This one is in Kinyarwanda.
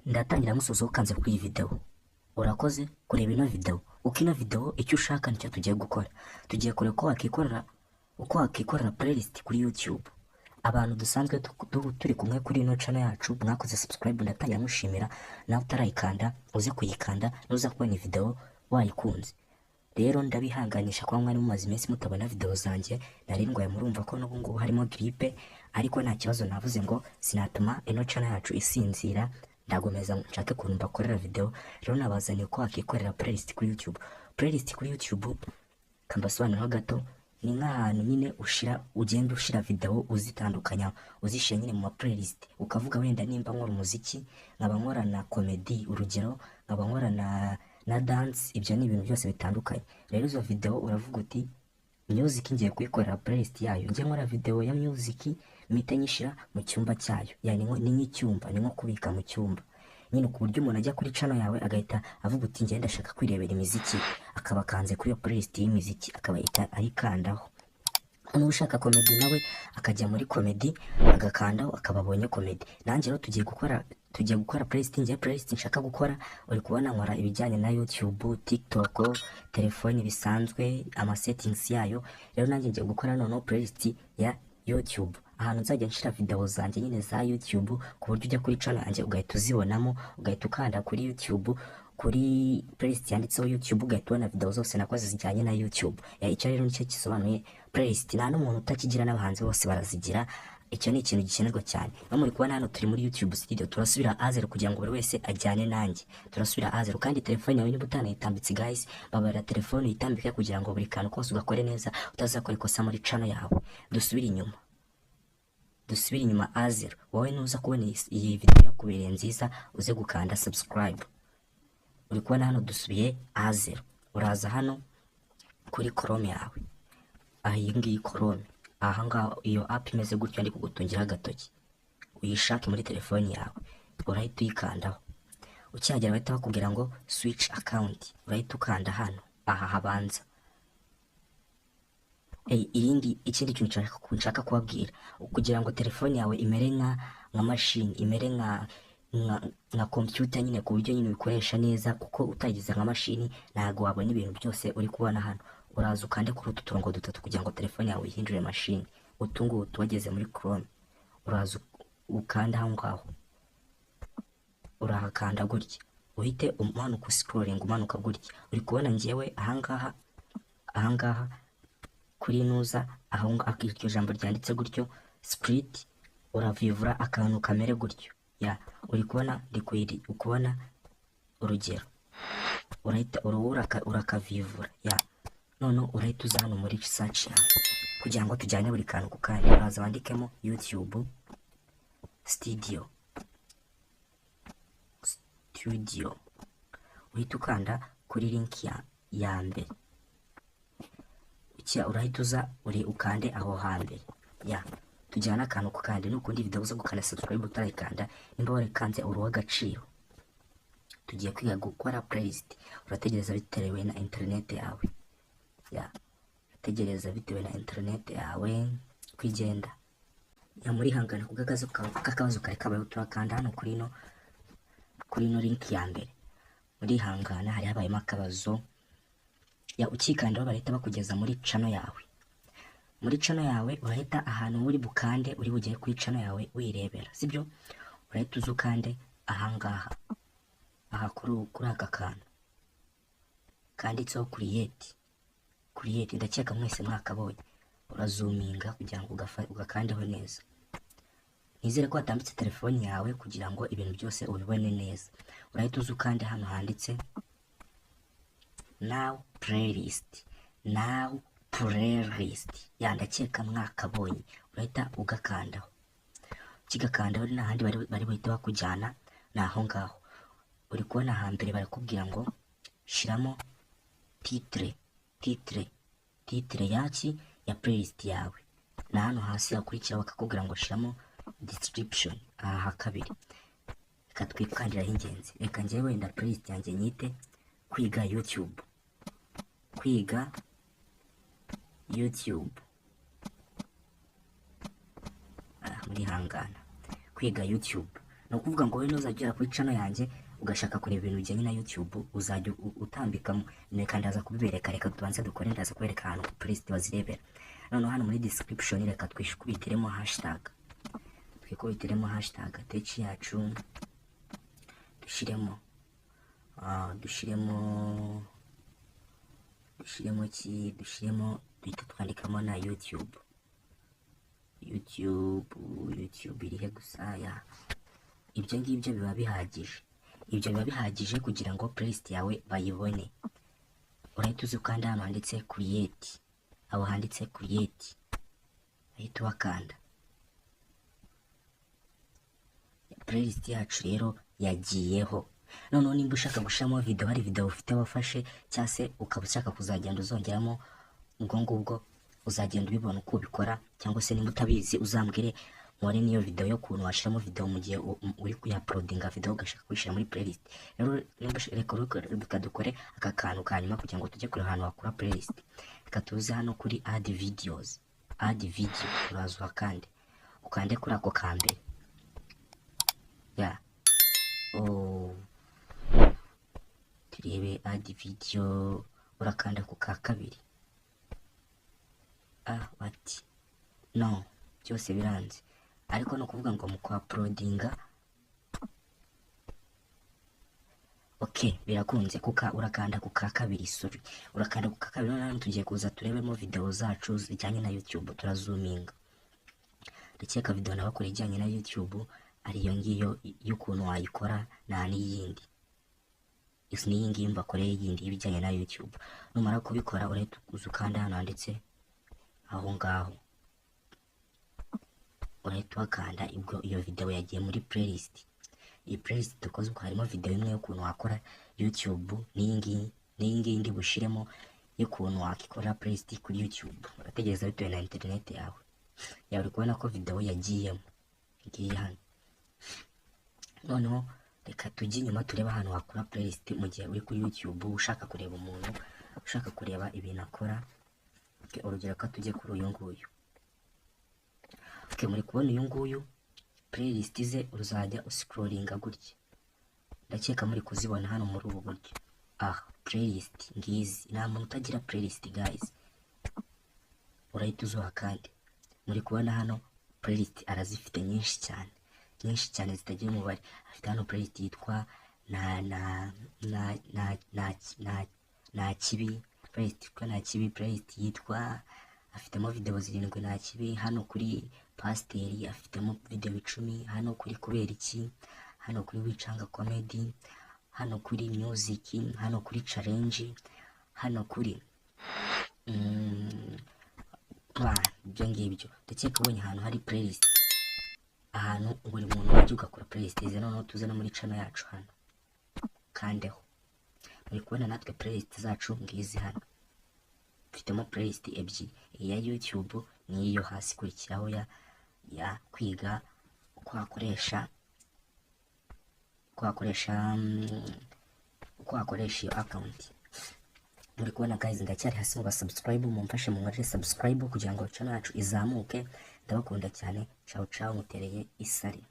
Ndatangira musoza ukanze kuri iyi video. Urakoze kureba ino video. Uko ino video icyo ushaka nicyo tugiye gukora. Tugiye kureba uko wakikorera playlist kuri YouTube. Abantu dusanzwe turi kumwe kuri ino channel yacu mwakoze subscribe, ndatangira mushimira. Nawe utarayikanda uze kuyikanda nuza kubona iyi video wayikunze. Rero ndabihanganisha kuba mwari mumaze iminsi mutabona video zanjye, nari ndwaye, murumva ko n'ubu ngubu harimo grippe, ariko nta kibazo. Navuze ngo sinatuma ino channel yacu isinzira, ndagomeza nshake ukuntu mbakorera video. Rero nabazaniye uko wakikorera playlist kuri YouTube. Playlist kuri YouTube, kambasobanuriraho gato, ni nk'ahantu nyine ushira, ugenda ushira video uzitandukanya, uzishyira nyine mu ma playlist, ukavuga wenda nimba nkora umuziki, nkaba nkora na comedy, urugero nkaba nkora na dance, ibyo ni ibintu byose bitandukanye. Rero izo video uravuga uti music ngiye kuyikorera playlist yayo, njye nkora video ya music mpite nyishyira mu cyumba cyayo. Yani ni nk'icyumba, ni nko kubika mu cyumba nyine, ku buryo umuntu ajya kuri channel yawe agahita avuga uti njye ndashaka kwirebera imiziki, akaba akanze kuri iyo playlist y'imiziki, akaba ahita ayikandaho. Niba ushaka comedy nawe akajya muri comedy agakandaho, akaba abonye comedy. Nanjye rero tugiye gukora playlist. Ngiye playlist nshaka gukora, uri kubona nkora ibijyanye na YouTube, TikTok, telefoni bisanzwe, ama settings yayo. Rero nanjye ngiye gukora noneho playlist ya YouTube, ahantu nzajya nshira video zanjye nyine za YouTube, ku buryo ujya kuri channel yanjye ugahita uzibonamo, ugahita ukanda kuri YouTube, kuri playlist yanditseho YouTube, ugahita ubona video zose nakoze zijyanye na YouTube. Ya, icyo rero nicyo gisobanuye playlist. Nta n'umuntu utakigira, n'abahanzi bose barazigira. Icyo ni ikintu gikenerwa cyane. No muri kubona hano turi muri YouTube Studio, turasubira à zéro kugira ngo buri wese ajyane nanjye. Turasubira à zéro. Kandi telefone yawe niba utanayitambitse, guys, babarira telefone uyitambike kugira ngo buri kantu kose ugakore neza, utazakora ikosa muri channel yawe. Dusubire inyuma, dusubire inyuma à zéro. Wowe nuza kubona iyi video yakubereye nziza, uze gukanda subscribe. Uri kubona hano dusubiye à zéro. Uraza hano kuri Chrome yawe, aha iyi ngiyi Chrome, aha ngaha iyo app imeze gutyo ndi kugutungiraho agatoki, uyishake muri telefoni yawe, urahita uyikandaho. Ukihagera bahita bakubwira ngo switch account, urahita ukanda hano aha habanza. Irindi ikindi kintu nshaka kubabwira, kugira ngo telefone yawe imere nka mashini, imere nka computer nyine, ku buryo nyine ubikoresha neza, kuko utagize nka mashini ntabwo wabona ibintu byose uri kubona hano. Uraza ukande kuri utu turongo dutatu kugira ngo telefone yawe uyihindure mashini. Utu ngutu wageze muri Chrome, uraza ukanda aho ngaho, urahakanda gutya, uhite umanuka, scrolling umanuka gutya. Uri kubona njyewe ahangaha kuri nuza aho ngaho iryo jambo ryanditse gutyo split, uravivura akantu kamere gutyo. Ya, uri kubona ndi kuyiri, ukubona urugero, urahita urakavivura. Ya, none urahita uza hano muri search yawe kugira ngo tujyane buri kantu ku kandi. Uraza wandikemo YouTube Studio, uhita ukanda kuri link ya mbere. Urahita uza uri ukande aho hambere. Ya, tujyane akantu ku kandi. Nukundi video uza gukanda subscribe utarayikanda, nimba warayikanze uri uw'agaciro. Tugiye kwiga gukora playlist. Urategereza bitewe na internet yawe. Ya, urategereza bitewe na internet yawe kwigenda. Ya, muri hangana kubw'akazi k'akabazo kari kabayeho. Turakanda hano kuri ino link ya mbere. Muri hangana hari habayemo akabazo. Ya, ukikandaho barahita bakugeza muri channel yawe. Muri channel yawe urahita ahantu uri bukande, uri bugere kuri channel yawe wirebera, sibyo? Urahita uza ukande ahangaha, aha kuri aka kantu kanditseho create. Create, ndakeka mwese mwakabonye. Urazuminga kugira ngo ugakandeho neza. Nizere ko watambitse telefoni yawe kugira ngo ibintu byose ubibone neza. Urahita uza ukande hano handitse new playlist, new playlist. Ya, ndakeka mwakabonye. Urahita ugakandaho. Ukigakandaho nta handi bari buhite bakujyana, ni aho ngaho. Uri kubona hambere barakubwira ngo shiramo titre yaki ya playlist yawe, na hano hasi hakurikira bakakubwira ngo shiramo description, aha ha kabiri. Reka twikandiraho ingenzi. Reka njyewe wenda playlist yanjye nyite kwiga YouTube, kwiga YouTube. Ah, muri hangana, kwiga YouTube. Ni ukuvuga ngo wowe nuzajya ugera kuri channel yanjye ugashaka kureba ibintu bijyanye na YouTube, uzajya utambikamo. Reka ndaza kubibereka, reka tubanze dukore, ndaza kubereka ahantu playlist bazirebera. Noneho hano muri description reka twikubitiremo hashtag, twikubitiremo hashtag tech yacu, dushyiremo dushyiremo ki, dushyiremo, duhita twandikamo na YouTube. YouTube, YouTube irihe gusa? Ya, ibyo ngibyo biba bihagije, ibyo biba bihagije kugira ngo playlist yawe bayibone. Urahita uza ukanda hano handitse create, aho handitse create uhita uhakanda. Playlist yacu rero yagiyeho. Noneho nimba ushaka gushyiramo video, hari video ufite wafashe, cyangwa se ukaba ushaka kuzagenda uzongeramo, ubwo ngubwo uzagenda ubibona uko ubikora, cyangwa se nimba utabizi uzambwire nkore n'iyo video y'ukuntu washyiramo video mu gihe uri kuyauploadinga video ugashaka kuyishyira muri playlist. Rero nimba reka dukore aka kantu ka nyuma kugira ngo tujye kureba ahantu wakura playlist. Reka tuze hano kuri add videos, add video, uraza uhakande, ukande kuri ako ka mbere ya. Oh, turebe add video, urakanda ku ka kabiri. Ah, what? No, byose biranze. Ariko ni ukuvuga ngo mu kuuploadinga, okay, birakunze kuka urakanda ku ka kabiri, sorry, urakanda ku ka kabiri. Noneho tugiye kuza turebemo video zacu zijyanye na YouTube, turazoominga. Ndakeka video nabakora ijyanye na YouTube ari iyo ngiyo y'ukuntu wayikora, nta n'iyindi. Isi n'iyi ngiyi mbakoreye yindi y'ibijyanye na YouTube. Numara kubikora urahita uza ukanda hano handitse aho ngaho, urahita uhakanda. Ubwo iyo video yagiye muri playlist. Iyi playlist dukoze ubwo harimo video imwe y'ukuntu wakora YouTube, n'iyi ngiyi, n'iyi ngiyi ndi bushiremo y'ukuntu wakikora playlist kuri YouTube. Urategereza bitewe na internet yawe. Yawe uri kubona ko video yagiyemo, ngiyi hano. Noneho reka tujye inyuma turebe ahantu wakura playlist mu gihe uri kuri YouTube ushaka kureba umuntu, ushaka kureba ibintu akora. Okay, urugero ko tujye kuri uyu nguyu. Okay, muri kubona uyu nguyu playlist ze, uzajya uscrollinga gutya. Ndakeka muri kuzibona hano muri ubu buryo. Ah, playlist ngizi, nta muntu utagira playlist guys. Urahita uzuha kandi muri kubona hano playlist arazifite nyinshi cyane, nyinshi cyane zitagira umubare. Afite hano playlist yitwa na na na na na na na kibi, playlist yitwa nta kibi, playlist yitwa, afitemo video 7 nta kibi. Hano kuri pasiteri afitemo video 10, hano kuri kubera iki, hano kuri wicanga comedy, hano kuri music, hano kuri challenge, hano kuri ibyo ngibyo. Ndakeka ubonye ahantu hari playlist, ahantu buri muntu wajya ugakora playlist ze. Noneho tuze no muri channel yacu hano, kandeho, muri kubona natwe playlist zacu ngizi hano. Mfitemo playlist ebyiri, iya YouTube n'iyo hasi ikurikiraho ya kwiga uko wakoresha, uko wakoresha iyo account. Muri kubona guys, ndacyari hasi mu ba subscribe, mumfashe munkorere subscribe kugira ngo channel yacu izamuke. Ndabakunda cyane, ciao ciao, mutereye isari.